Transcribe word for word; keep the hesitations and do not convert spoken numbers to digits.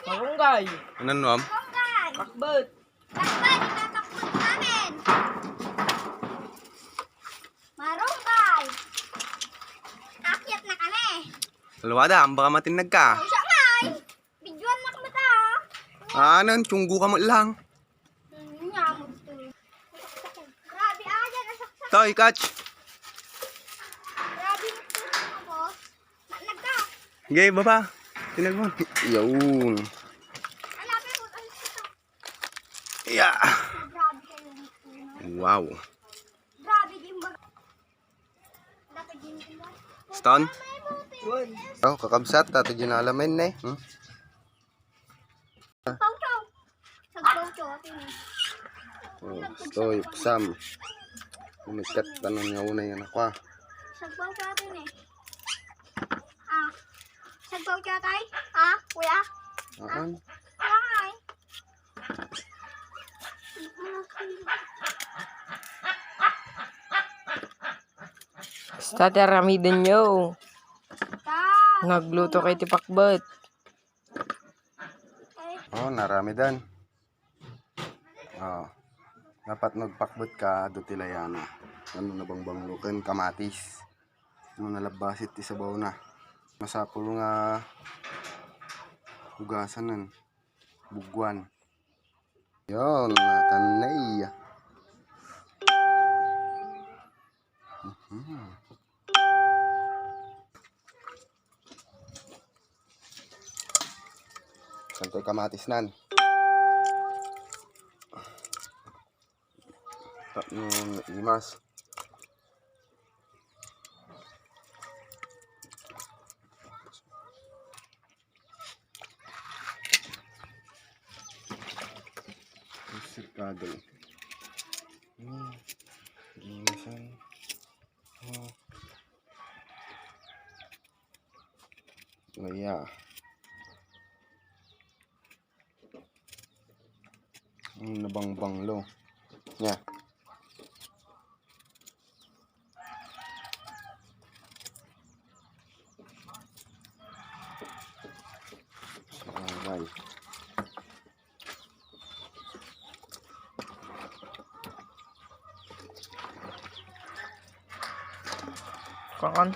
Marunggay. Ano, Noam? Marunggay. Pakbet. Pakbet, ipapakbet namin. Marunggay. Akyat na kami. Luwada, ang baka matinag ka. Siya nga, eh. Videoan na kami ta. Anan, tiyunggo ka mo lang. Hmm, yun nga, magtuloy. Grabe, ah, yan, nasaksak. Toy, catch. Grabe, nagtuloy ako. Nagka. Okay, baba. Tinag mo. Yaun. Ala, pero, ano, ito? Yeah. Grabe kayo, nagtuloy. Wow. Grabe, di ba? Stone? Oh, kakabsat, tato dyan alamin eh. Hmm? Pawchaw. Sagpawchaw, atin eh. Oh, stoy, psam. Umikat, tanong nga una yan ako ah. Sagpawchaw, atin eh. Ah. Sagpawchaw, tay? Ah, kuya? Aan? Kuya, ay. Basta ti aramiden yo. Nagluto kay ti pakbet. Oh, naramidan. Oh. Dapat nagpakbet ka, adu ti layana. Ano, nabangbanglo ken kamatis. Ano, nalabbasit ti sabaw na. Masapul nga hugasan, bugwan. Yon, nakanay. Mhm. Santoy kamatis nan. Tapno imas. Sirkado. Hmm. Ginisan. Oh. Oh, yeah. Ang nabangbanglo. Nya. Aray. Kakan.